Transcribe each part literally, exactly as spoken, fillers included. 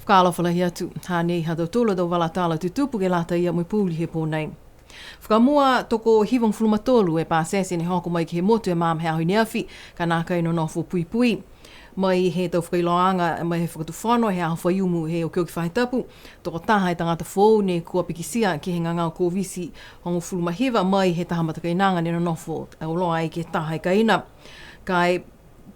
Fakaalofa lahi atu, hanei ha tautolu a tau vala tala tutupu ke lata ia mo e pouli he pō nei. Fakamua, tokohivagofulu ma tolu e pasese ne hoko mai ke he motu he magaaho he aho i ne afi, ka nākai nonofo puipui. Mai he tau fakailoaaga mai he Fakatufono he aho Faiumu he okioki faahi tapu, tokotaha e tagata foou ne kua pikitia ke he gagao Koviti hogofulu ma hiva mai he taha matakainaga ne nonofo auloa ai ke he taha e kaina. Ka e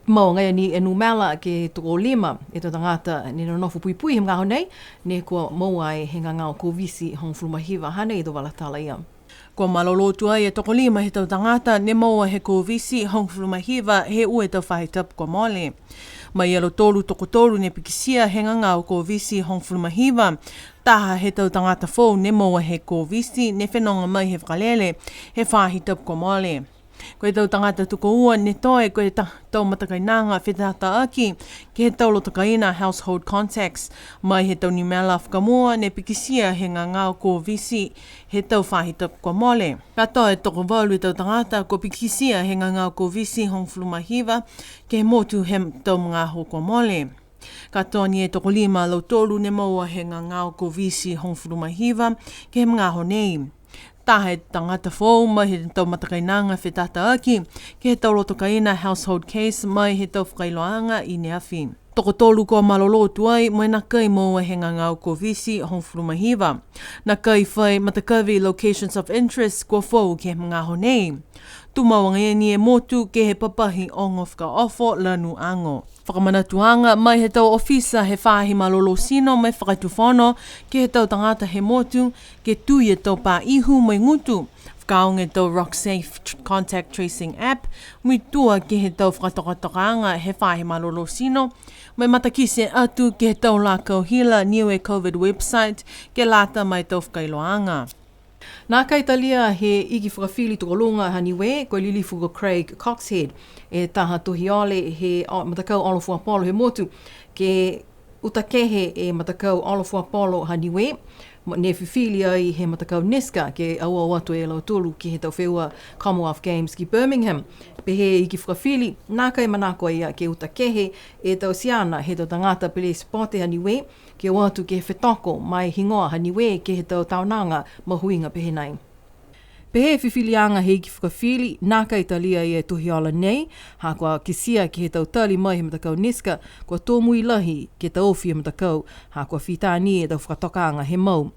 mau agaia ni e numela ke tokolima e tau tagata ne nonofo puipui he magaaho nei, ne kua moua ai he gagao Koviti hogofulu ma hiva, hanei e tau vala tala ia. Kua malolō tuai e tokolima he tau tagata ne moua he Koviti hogofulu ma hiva he ua e tau faahi tapu kua mole. Mai ia lautolu tokotolu ne pikitia he gagao Koviti hogofulu ma hiva, taha he tau tagata foou ne moua he Koviti ne fenoga mai he vakalele he faahi tapu kua mole. Ko e tau tagata tokoua ne toe ko e ta-, tau matakainaga fetataaki ke he tau loto kaina, household contacts, mai he tau numela fakamua ne pikitia he gagao Koviti he tau faahi tapu kua mole. Ka toe tokovalu e tau tagata kua pikitia he gagao Koviti hogofulu ma hiva ke he motu he tau magaaho kua mole. Katoa ni e tokolima a lautolu ne moua he gagao Koviti hogofulu ma hiva ke he magaaho nei. Taha e tagata foou mai he tau matakainaga fetataaki ke he tau loto kaina, household case, mai he tau fakailoaaga i ne afi. Tokotolu kua malolō tuai mo e nākai moua he gagao Koviti hogofulu ma hiva. Nākai fai matakavi locations of interest kua foou ke he magaaho nei. Tumau agaia ni e motu ke he papahi ogo fakaofo lanu ago. Fakamanatuaga mai he tau ofisa he faahi malolō tino mo e Fakatufono ke he tau tagata he motu, ke tui e tau pā ihu mo e gutu. Fakaaoga e tau Rock Safe tr-, Contact Tracing App, muitua ke he tau fakatokatokaaga he faahi malolō tino, mo e matakite atu ke he tau lakau hila Niue Covid website, ke lata mo e tau fakailoaaga. Nākai talia he iki fakafili tokoluga ha Niue, ko e lilifu ko Craig Coxhead, e taha tohi ole he o-, matakau olo fuapolo he motu, ke uta kehe e matakau olo fuapolo ha Niue, mo-, ne fifili ai he matakau NISCA, ke aoao atu e lautolu ke he tau feua Commonwealth Games ki Birmingham. Pehē e iki fakafili, nākai manako a ia ke uta kehe e tau tiana he tau tagata pele sipote ha Niue, ke o atu ke he fetoko mo e higoa ha Niue ke he tau taonaga mahuiga pehē nai. Pehē e fifiliaga he iki fakafili, nākai talia e tohi ola nei, ha kua kitia ke he tau tali mai he matakau NISCA, kua tōmui lahi ke taofi e matakau, ha kua fita ni e tau fakatokaaga he mau.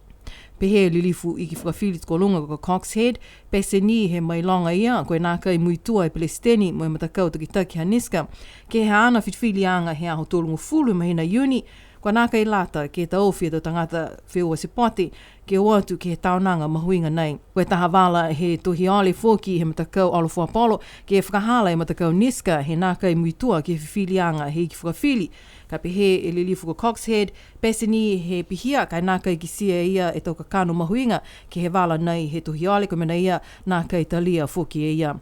Pehē e lilifu iki fakafili tokoluga ko Coxhead, pete ni he mailoga ia, ko e nākai muitua e Pelesiteni mo e matakau takitaki ha NISCA, ke he haana fifiliaga he aho tolugofulu he mahina Iuni, kua nākai lata ke taofi e tau tagata feua sipote, ke o atu ke he taonaga mahuiga nei. Ko e taha vala he tohi ole foki he matakau olo fuapolo, ke fakahala e matakau NISCA he nākai muitua ke he fifiliaga he iki fakafili. Ka pehē e lilifu ko Coxhead, pete ni he pihia, ka e nākai kitia e ia e tau kakano mahuiga ke he vala nei he tohi ole, ko e mena ia nākai talia foki e ia.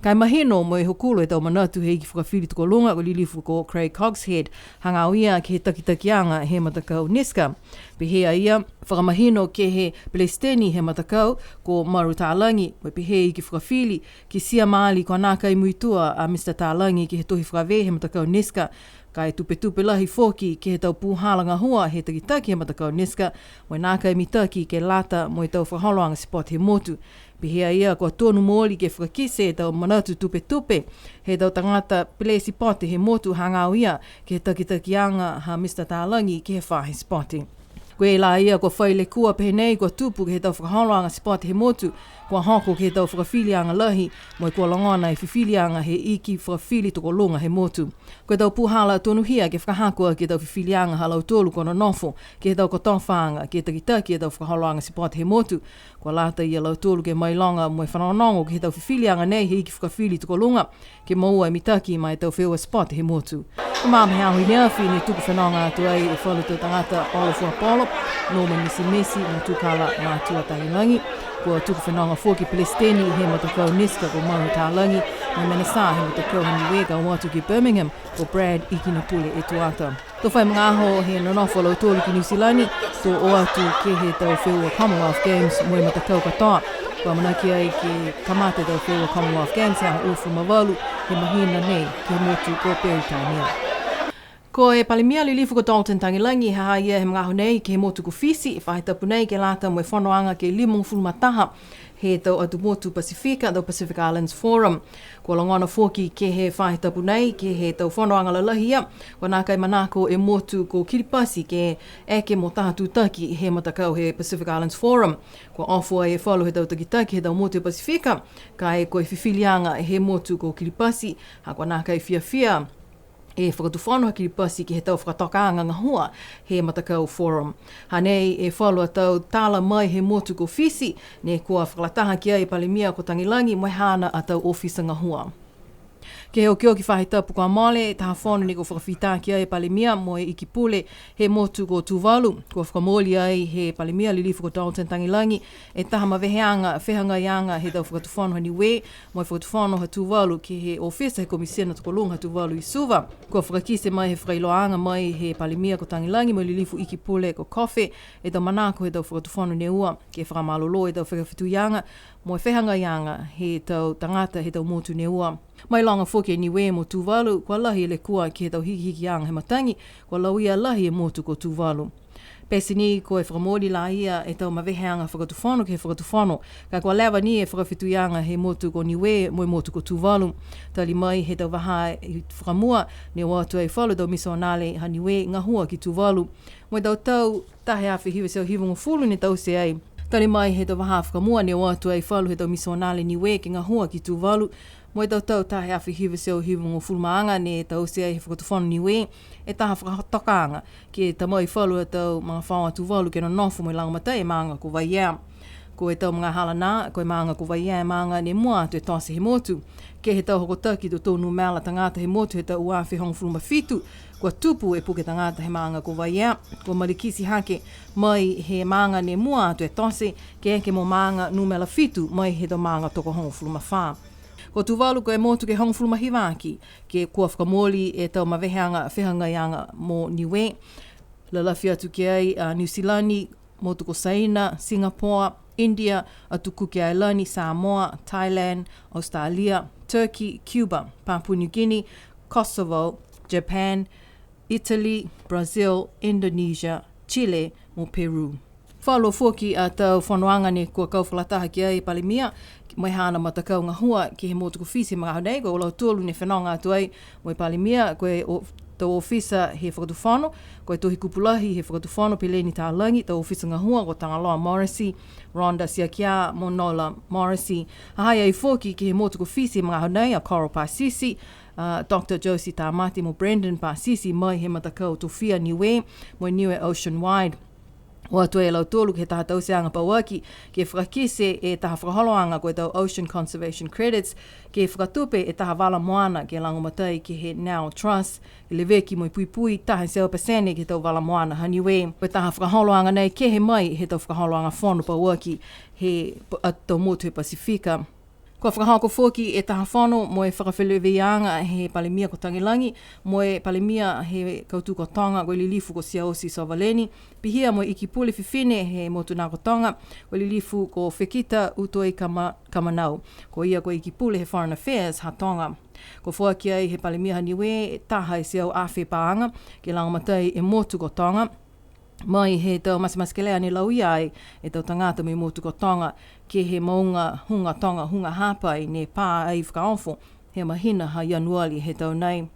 Ka e mahino mo e hokulo e tau manatu he iki fakafili tokoluga ko e lilifu ko Craig Coxhead, hagaao ia ke he takitakiaga he matakau NISCA. Pehē a ia, fakamahino ke he Pelesiteni he matakau ko Maru Talagi, mo e pehē e iki fakafili, kitia maali kua nākai muitua a Mr Talagi ke he tohi fakavē he matakau NISCA, ka e tupetupe lahi foki ke he tau puhala gahua he takitaki he matakau NISCA, mo e nākai mitaki ke lata mo e tau fakaholoaga sipote he motu. Pehē a ia kua tonu mooli ke fakakite e tau manatu tupetupe he tau tagata pele sipote he motu hagaao ia ke he takitakiaga ha Mr Talagi ke he faahi sipote. Ko e lā ia kua fai lekua pehē nei kua tupu ke he tau fakaholoaga sipote he motu, kua hoko ke he tau fakafiliaga lahi, mo e kua logona e fifiliaga he iki fakafili tokoluga he motu. Ko e tau puhala tonuhia ke fakahako aki e tau fifiliaga ha lautolu kua nonofo ke he tau kotofaaga ke takitaki e tau fakaholoaga sipote he motu. Kua lata ia lautolu ke mailoga mo e fanogonogo ke he tau fifiliaga nei he iki fakafili tokoluga, ke moua e mitaki ma e tau feua sipote he motu. Ko e magaaho he aho i ne afi ne tuku fenoga atu ai e falu tau tagata olo fuapolo, Norman Misimisi, Motukala Matua Talilagi. Kua tuku fenoga foki Pelesiteni he matakau NISCA ko Maru Talagi, mo e Menasā he matakau ha Niue ka o atu ki Birmingham, ko Brad Ikinapule Etuata. To fai magaaho he nonofo a lautolu ki Niu Silani, to o atu ke he tau feua Commonwealth Games mo e matakau katoa. Kua amanaki ai ke kamata e tau feua Commonwealth Games he aho uafulu ma valu he mahina nei ke he motu ko Peritania. Ko e Palemia Lilifu ko Dalton Tagelagi, ha ha ia he magaaho nei ke he motu ko Fisi, faahi tapu nei ke lata mo e fonoaga ke limagofulu ma taha he tau atu motu Pasifika, tau Pacific Islands Forum. Kua logona foki ke he faahi tapu nei, ke he tau fonoaga lalahi ia, kua nākai manako e motu ko Kiripati ke eke mo taha tutaki he matakau he Pacific Islands Forum. Kua ofo ai e falu he tau takitaki he tau motu he Pasifika, ka e ko e fifiliaga he motu ko Kiripati, ha kua nākai fiafia e Fakatufono ha Kiripati ke he tau fakatokaaga gahua he matakau Forum. Hanei e falu a tau tala mai he motu ko Fisi, ne kua fakalataha ki ai e Palemia ko Tagelagi mo e haana a tau ofisa gahua. Ke he okioki faahi tapu kua mole, taha fono ne kua fakafita ki ai e Palemia mo e Ikipule he motu ko Tuvalu. Kua fakamooli ai he Palemia Lilifu ko Dalton Tagelagi e taha maveheaga fehagaiaga he tau Fakatufono ha Niue mo e Fakatufono ha Tuvalu ke he ofisa he Komisina Tokoluga ha Tuvalu i Suva. Kua fakakite mai he fakailoaaga mai he Palemia ko Tagelagi mo e Lilifu Ikipule ko Kofe e tau manako he tau Fakatufono ne ua ke fakamalolō e tau fakafetuiaga mo e fehagaiaga he tau tagata he tau motu ne ua. Mailoga foki e Niue mo Tuvalu, kua lahi e lekua ke he tau hikihikiaga he matagi, kua lauia lahi e motu ko Tuvalu. Pete ni ko e fakamooli laia e tau maveheaga fakatufono ke he Fakatufono, ka kua leva ni e fakafetuiaga he motu ko Niue mo e motu ko Tuvalu. Tali mai he tau vahā i fakamua, ne o atu ai falu tau misionale ha Niue gahua ki Tuvalu. Mo e tau tau taha e afe hiva e teau hivagofulu ne taute ai. Tali mai he tau vahā fakamua ne o atu ai falu he tau misionale Niue ke gahua ki Tuvalu. Mo e tau tau taha e afe hiva e teau hivagofulu ma aga ne taute ai he Fakatufono Niue e taha fakatokaaga ke ta mai falu a tau magafaoa Tuvalu ke nonofo mo e lagomatai e maaga ko Vaiea. Ko e tau magahala nā, ko e maaga ko Vaiea e maaga ne mua atu e tote he motu. Ke he tau hokotaki totou numela tagata he motu he tau ua afe hogofulu ma fitu, kua tupu e puke tagata he maaga ko Vaiea, kua malikiti hake mai he maaga ne mua atu e tote, ke eke mo maaga numela fitu mai he tau maaga tokohogofulu ma fā. Ko Tuvalu ko e motu ke hogofulu ma hiva aki, ke kua fakamooli e tau maveheaga fehagaiaga mo Niue. Lalafi atu ki ai a Niu Silani, motu ko Saina, Singapore, India, Atu Kuki Ailani, Samoa, Thailand, Australia, Turkey, Cuba, Papua New Guinea, Kosovo, Japan, Italy, Brazil, Indonesia, Chile, mo Peru. Falu foki a tau fonoaga ne kua kau fakalataha ki ai e Palemia, mo e haana matakau gahua ke he motu ko Fisi he magaaho nei, ko lautolu ne fenoga atu ai mo e Palemia, ko e o-, tau ofisa he Fakatufono, ko e Tohi Kupu Lahi he Fakatufono Peleni Talagi, tau ofisa gahua ko Tagaloa Morrissey, Rhonda Tiakia mo Nola Morrissey. Ha ha i ai foki ke he motu ko Fisi he magaaho nei a Coral Pasisi, a Doctor Josie Tamate mo Brendan Pasisi mai he matakau Tofia Niue mo e Niue Ocean Wide. O atu ai a lautolu ke he taha tauteaga pauaki, ke fakakite e taha fakaholoaga ko e tau Ocean Conservation Credits, ke fakatupe e taha vala moana ke lagomatai ke he Now Trust, ke leveki mo e puipui taha e teau pasene ke he tau vala moana ha Niue. Ko e taha fakaholoaga nei kehe mai he tau fakaholoaga fono pauaki he p-, a tau motu he Pasifika. Kua fakahoko foki e taha fono mo e fakafeleveiaaga he Palemia ko Tagelagi, mo e Palemia he kautū ko Toga, ko e Lilifu ko Siaosi Sovaleni, pihia mo e Ikipule Fifine he motu nā ko Toga, ko e Lilifu ko Fekita Utoi Kama-, Kamanau. Ko ia ko e Ikipule he Foreign Affairs ha Toga. Kua foaki ai he Palemia ha Niue e taha e teau afe pāaga, ke lagomatai e motu ko Toga. Mai he tau matematekelea ne lauia ai e tau tagata mai motu ko Toga, ke he mouga Huga Toga Huga Hapai ne pā ai fakaofo he mahina ha Ianuali he tau nei.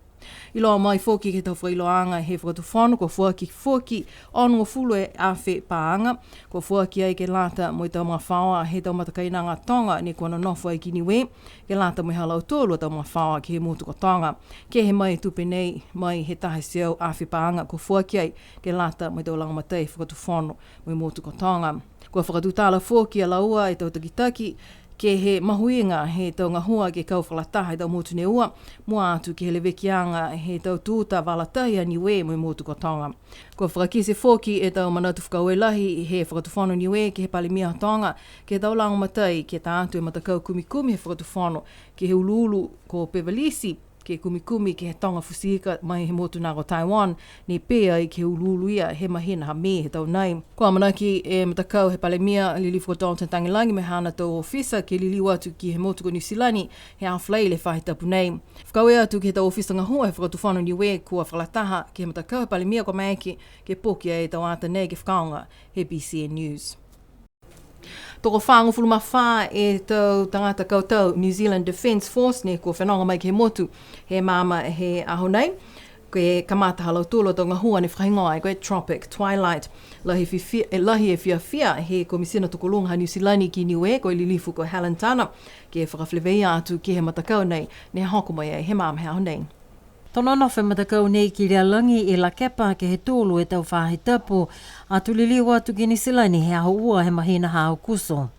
Iloa mai foki ke he tau fakailoaaga he Fakatufono, kua foaki foki onogofulu e afe pāaga, kua foaki ai ke lata mo e tau magafaoa he tau matakainaga Toga ne kua nonofo ai ki Niue, ke lata mo e ha lautolu a tau magafaoa ke he motu ko Toga. Kehe mai e tupe nei, mai he taha e teau afe pāaga kua foaki ai, ke lata mo e tau lagomatai Fakatufono mo e motu ko Toga. Kua fakatutala foki a laua e tau takitaki, ke he mahuiga he tau gahua ke kau fakalataha e tau motu ne ua, mua atu ke he levekiaga he tau tūta vala tahi a Niue mo e motu ko Toga. Kua fakakite foki e tau manatu fakaaue lahi he Fakatufono Niue ke he Palemia ha Toga, ke he tau lagomatai, ke ta atu e matakau kumikumi he Fakatufono, ke he uluulu ko Beveridge, ke kumikumi ke he toga futi ika mai he motu na ko Taiwan, ne pē ai ke uluulu ia he mahina ha Me he tau nei. Kua amanaki e matakau he Palemia, Lilifu ko Dalton Tagelagi, mo e haana tau ofisa ke liliu atu ke he motu ko Niu Silani he aho Falaile he faahi tapu nei. Fakaaue atu ke he tau ofisa gahua he Fakatufono Niue kua fakalataha ke he matakau he Palemia kua maeke ke poki e tau ata nei ke fakaaoga he B C N News. Tokofagofulu ma fā e tau tagata kautau New Zealand Defence Force ne kua fenoga mai ke he motu he magaaho he aho nei. Ke kamata ha lautolu a tau gahua ne fakahigoa ai ko e Tropic Twilight. Lahi e fifi-, e lahi e fiafia he Komisina Tokoluga ha Niu Silani ki Niue, ko e Lilifu ko Helen Tunnah, ke fakafeleveia atu ke he matakau nei ne hoko mai ai he magaaho he aho nei. To nonofo e matakau nei ki Lealagi i Lakepa ke he tolu e tau faahi tapu, ato liliu atu ki Niu Silani he aho ua he mahina ha Aokuso.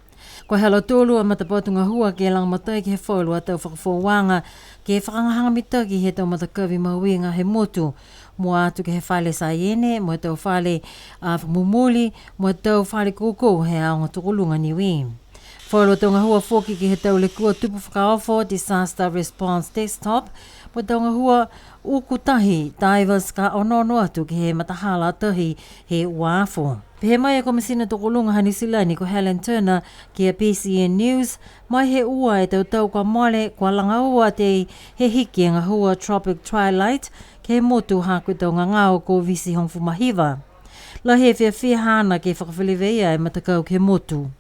Ko e ha lautolu a matapatu gahua ke lagomatai ke he falu a tau fakafoouaga ke fakagahagaha mitaki he tau matakavi mahuiga he motu, mua atu ke he fale saiene, mo e tau fale, a, fakamumuli, mo e tau fale koukou he aoga tokoluga Niue. Falu a tau gahua foki ke he tau lekua tupu fakaofo, Disaster Response Desktop, mo e tau gahua uku tahi, divers, ka onoono atu ke he matahala tahi he uafo. Pehē mai e Komisina Tokoluga ha Niu Silani ko Helen Tunnah ki a B C N News, mai he ua e tau tau kua mole, kua lagaua atu he hiki e gahua Tropic Twilight ke he motu ha ko e tau gagao Koviti hogofulu ma hiva. Lahi e fiafia haana ke fakafeleveia e matakau ke he motu.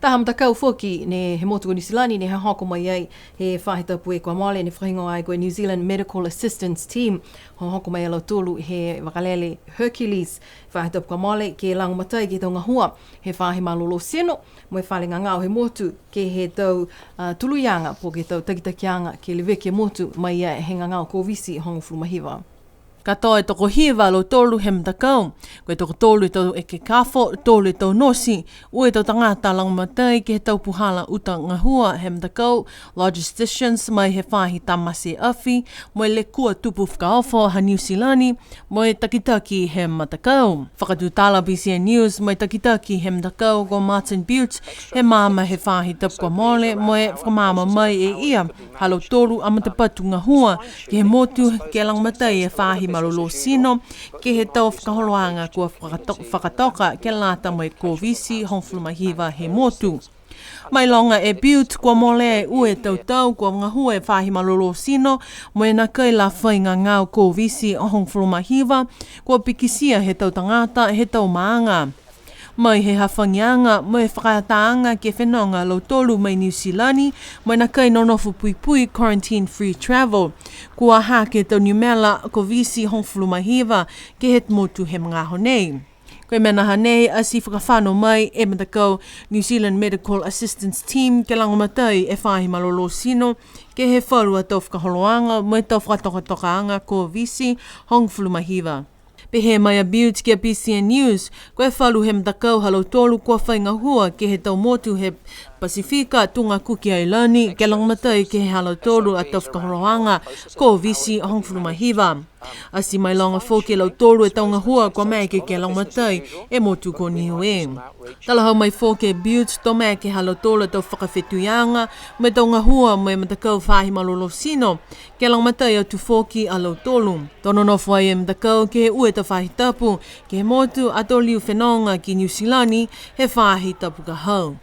Taha matakau foki ne he motu ko Niu Silani ne hohoko mai ai he faahi tapu kua mole ne fakahigoa ai ko e New Zealand Medical Assistance Team. Hohoko mai a lautolu he vakalele Hercules faahi tapu kua mole ke lagomatai ke he tau gahua he faahi malolō tino mo e fale gagao he motu ke he tau, a, tuluiaga po ke tau takitakiaga ke leveki e motu mai ia he gagao Koviti hogofulu ma hiva. Katoa e tokohiva a lautolu he matakau, ko e tokotolu e tau ekekafo, tolu e tau nosi, ua e tau tagata lagomatai ke he tau puhala uta gahua he matakau, logisticians mai he faahi tamate afi, mo e lekua tupu fakaofo ha Niu Silani, mo e takitaki he matakau. Fakatutala B C N News mo e takitaki he matakau ko Martin Bute, he magaaho he faahi tapu kua mole, mo e fakamaama mai e ia ha lautolu a matapatu gahua ke he motu ke lagomatai e faahi malolō tino ke he tau fakaholoaga kua fakato-, fakatoka ke lata mo e Koviti hogofulu ma hiva he motu. Mailoga e Bute kua mole e ua e tau tau kua gahua e faahi malolō tino mo e nākai la fai gagao Koviti hogofulu ma hiva, kua pikitia he tau tagata he tau maaga. Mai he hafagiaga mo e fakaataaga ke fenoga a lautolu mai Niu Silani, mo e nākai nonofo puipui, quarantine free travel, kua hake e tau numela Koviti hogofulu ma hiva ke he motu he magaaho nei. Ko e mena hanei ati fakafano mai e matakau New Zealand Medical Assistance Team ke lagomatai e faahi malolō tino ke he falu a tau fakaholoaga mo e tau fakatokatokaaga Koviti hogofulu ma hiva. Pehē mai a Bute ki a B C N News, ko e falu he matakau ha lautolu kua fai gahua ke he tau motu he Pasifika, Tuga Kuki Ailani, ke lagomatai ke he ha lautolu a tau fakaholoaga Koviti hogofulu ma hiva. Ati mailoga foki e lautolu e tau gahua kua maeke ke lagomatai e motu ko Niue. Talahau mai foki e Bute to maeke ha lautolu a tau fakafetuiaga mo e tau gahua mo e matakau faahi malolō tino ke lagomatai atu foki a lautolu. To nonofo ai e matakau ke he ua e tau faahi tapu ke he motu ato liu fenoga ki Niu Silani he faahi tapu ka hau.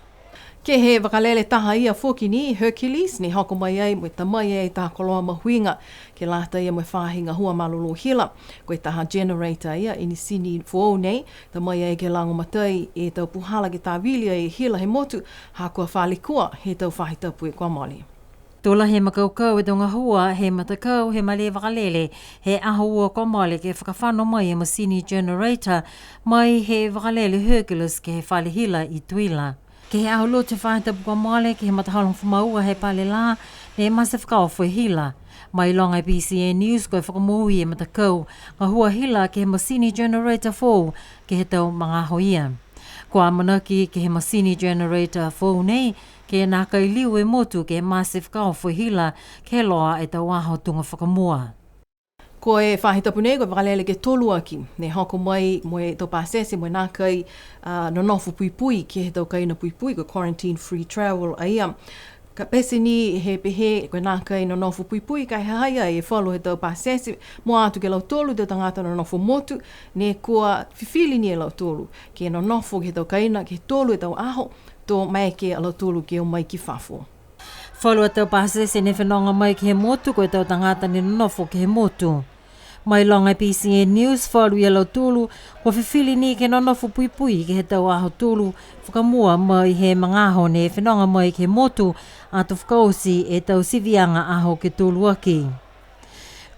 Ke he vakalele taha ia foki ni, Hercules, ne hoko mai ai mo e ta mai ai taha koloa mahuiga ke lata ia mo e faahi gahua malolō hila. Ko e taha generator ia i Nisini foou nei, ta mai ai ke lagomatai e tau puhala ke tāvili ai e hila he motu, ha kua fā lekua he tau faahi tapu kua mole. To lahi e makaukau e tau gahua he matakau he malē vakalele he aho ua kua mole ke fakafano mai e masini generator mai he vakalele Hercules ke he fale hila i Tuila. Ke he aho Lotu he faahi tapu kua mole, ke he matahola hogofulu ma ua he pale lā, ne mate fakaofo e hila. Mailoga e B C N News, ko e fakamoui e matakau gahua hila ke he masini generator foou ke he tau magaaho ia. Kua amanaki ke he masini generator foou nei, ke nākai liu e motu ke mate fakaofo e hila, ke he loa e tau aho tuga fakamua. Ko e faahi tapu nei, ko e vakalele ke tolu aki, ne hoko mai mo e tau pasese mo e nākai, a, nonofo puipui ke he tau kaina puipui, ko e quarantine free travel a ia. Ka pete ni he pehē, ko e nākai nonofo puipui, ka e ha ha i ai e falu he tau pasese, mua atu ke lautolu tau tagata nonofo motu, ne kua fifili ni e lautolu ke nonofo ke he tau kaina, ke he tolu e tau aho, to maeke a lautolu ke o mai ki fafo. Falu a tau pasese ne fenoga mai ke he motu, ko e tau tagata ne nonofo ke he motu. Mailoga e B C N News, falu ia lautolu kua fifili ni ke nonofo puipui ke he tau aho tolu, fakamua mai he magaaho ne fenoga mai ke he motu, ato fakaoti e tau siviaga aho ke tolu aki.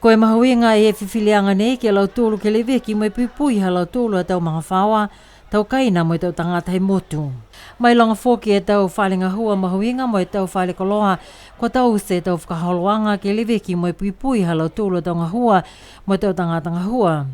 Ko e mahuiga e fifiliaga nei ke he lautolu ke leveki mo e puipui ha lautolu a tau magafaoa, tau kaina mo e tau tagata he motu. Mailoga foki e tau fale gahua mahuiga mo e tau fale koloa, kua taute e tau fakaholoaga ke leveki mo e puipui ha lautolu a tau gahua mo e tau tagata gahua.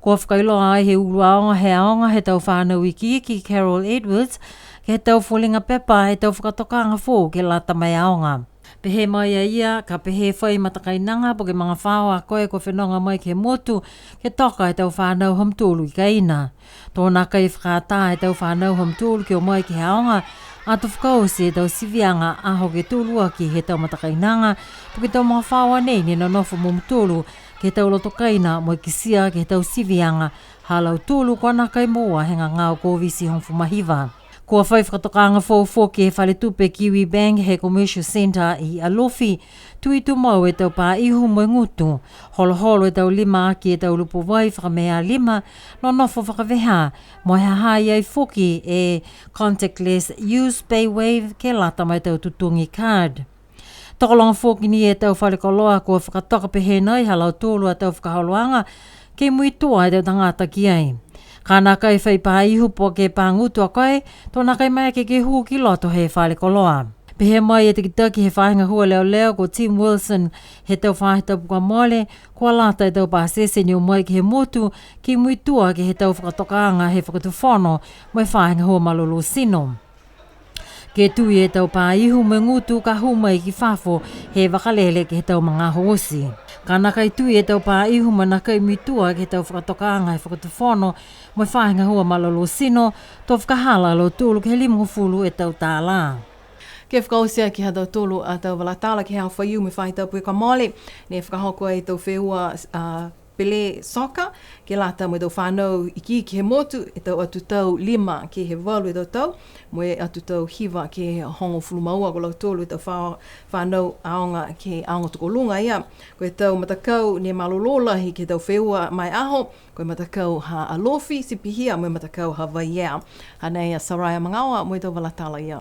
Kua fakailoa ai he ulu aoga he aoga he tau fanau ikiiki, Carol Edwards, ke he tau foliga pepa e tau fakatokaaga foou ke lata mo e aoga. Pehē mai a ia, ka pehē fai matakainaga po ke magafaoa a koe kua fenoga mai ke he motu, ke toka e tau fanau ha mutolu i kaina. To nākai fakaatā e tau fanau ha mutolu ke o mai ke he aoga, ato fakaoti e tau siviaga aho ke tolu aki he tau matakainaga, po ke tau magafaoa nei ne nonofo mo mutolu ke he tau loto kaina mo e kitia ke he tau siviaga ha lautolu kua nākai moua he gagao Koviti hogofulu ma hiva. Kua fai fakatokaaga foou foki he fale tupe Kiwibank he Commercial Centre i Alofi, tui tumau e tau pā ihu mo e gutu, holoholo e tau lima aki e tau lupo vai fakamea lima, nonofo fakavehā, mo e ha ha i ai foki e contactless use PayWave ke lata mo e tau totogi card. Tokologa foki ni e tau fale koloa kua fakatoka pehē nai ha lautolu a tau fakaholoaga, ke muitua e tau tagata ki ai. Ka nākai fai pā ihu po ke pā gutu a koe, to nākai maeke ke hū ki loto he fale koloa. Pehē mai e takitaki he faahi gahua leoleo ko Tim Wilson, he tau faahi tapu kua mole, kua lata e tau pasese ne o mai ke he motu, ke muitua ke he tau fakatokaaga he fakatufono, mo e faahi gahua malolō tino. Ke tui e tau pā ihu mo e gutu ka hū mai ki fafo he vakalele ke he tau magaaho oti. Ka nākai tui e tau pā ihu mo e nākai muitua ke he tau fakatokaaga he fakatufono mo e faahi gahua malolō tino, to fakahala a lautolu ke he limagofulu e tau tālā. Ke fakaoti aki ha tautolu a tau vala tala ke he aho Faiumu he faahi tapu kua mole, ne fakahoko ai e tau feua, a, pele soka, ke lata mo e tau fānau ikiiki he motu, e tau atu tau lima ke he valu e tau tau, mo e atu tau hiva ke he hogofulu ma ua, ko lautolu e tau fā-, fānau aoga ke he aoga tokoluga ia. Ko e tau matakau ne malolō lahi ke he tau feua ma e aho, ko e matakau ha Alofi, ti pihia mo e matakau ha Vaiea. Hanei a Soraya Magaoa mo e tau vala tala ia.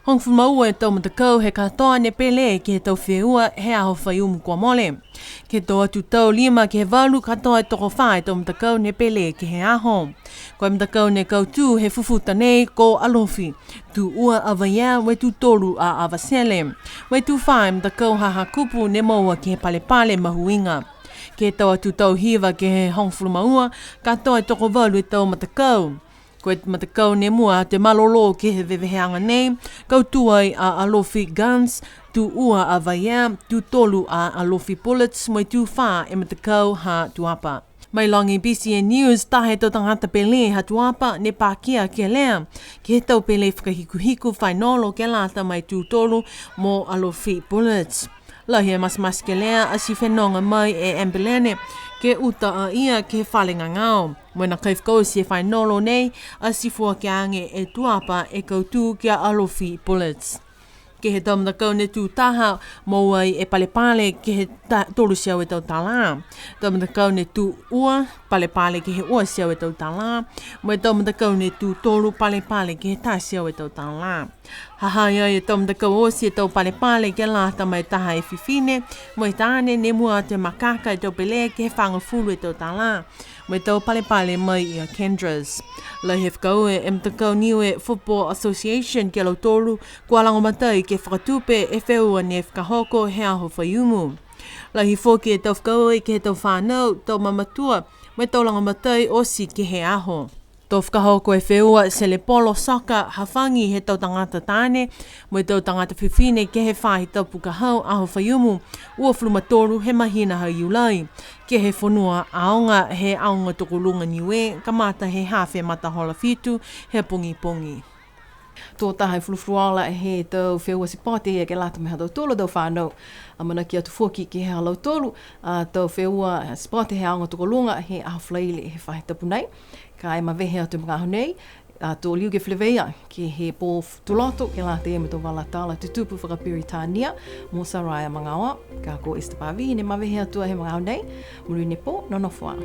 Hogofulu ma ua e tau matakau he katoa ne pele ke he tau feua he aho Faiumu kua mole. Ke he tau atu tau lima ke he valu, katoa e tokofā e tau matakau ne pele ke he aho. Ko e matakau ne kautū he fufuta nei ko Alofi, tū ua a Vaiea, mo e tū tolu a Avatele. Mo e tū fā e matakau ha Hakupu ne moua ke he palepale mahuiga. Ke he tau atu tau hiva ke he hogofulu ma ua, katoa e tokovalu e tau matakau. Ko e matakau ne mua atu e malolō ke he veveheaga nei, kautū ai a Alofi Guns, tū ua a Vaiea, tū tolu a Alofi Bullets, mo e tū fā e matakau ha Tuapa. Mailoga e B C N News, taha e tau tagata pele ha Tuapa ne pakia kelea ke he tau pele fakahikuhiku fainolo ke lata mo e tū tolu mo Alofi Bullets. Lahi e matematekelea ati fenoga mai e Ambulene ke uta a ia ke he fale gagao. Mo e nākai fakaoti e fainolo nei, ati foaki age e Tuapa e kautū ki a Alofi Bullets. Ke he tau matakau ne tū taha, moua ai e palepale ke he ta-, tolu e teau e tau tālā. Tau matakau ne tū ua, palepale ke he ua e teau e tau tālā. Mo e tau matakau ne tū tolu, palepale ke he taha e teau e tau tālā. Ha ha i ai e tau matakau oti e tau palepale ke lata mo e taha e fifine mo e taane, ne mua atu e makaka e tau pele ke he fagofulu e tau tālā, mo e tau palepale mai ia Kendras. Lahi e fakaaue e matakau Niue Football Association ki a lautolu kua lagomatai ke fakatupe e feua ne fakahoko he aho Faiumu. Lahi foki e tau fakaaue ke he tau fānau, tau mamatua, mo e tau lagomatai oti ke he aho. To fakahoko e feua selepolo soka hafagi he tau tagata taane mo e tau tagata fifine ke he faahi tapu ka hau aho Faiumu, uafulu ma tolu he mahina ha Iulai, ke he fonua aoga he aoga tokoluga Niue, kamata he hafe matahola fitu he pogipogi. Tō taha e fulufuluola he tau feua sipote ia ke lata mo e ha tautolu a tau fānau. Amanaki atu foki ke he ha lautolu a tau feua sipote he aoga tokoluga he aho Falaile he faahi tapu nei. Ka e mavehe atu e magaaho nei, a, to liu ke feleveia ke he pō Tuloto, ke lata ia mo e tau vala tala tutupu fakaperitania mo Saraia Magaoa. Ka ko Esther Pavihi ne mavehe atu he magaaho nei, monuina e pō, nonofo ā.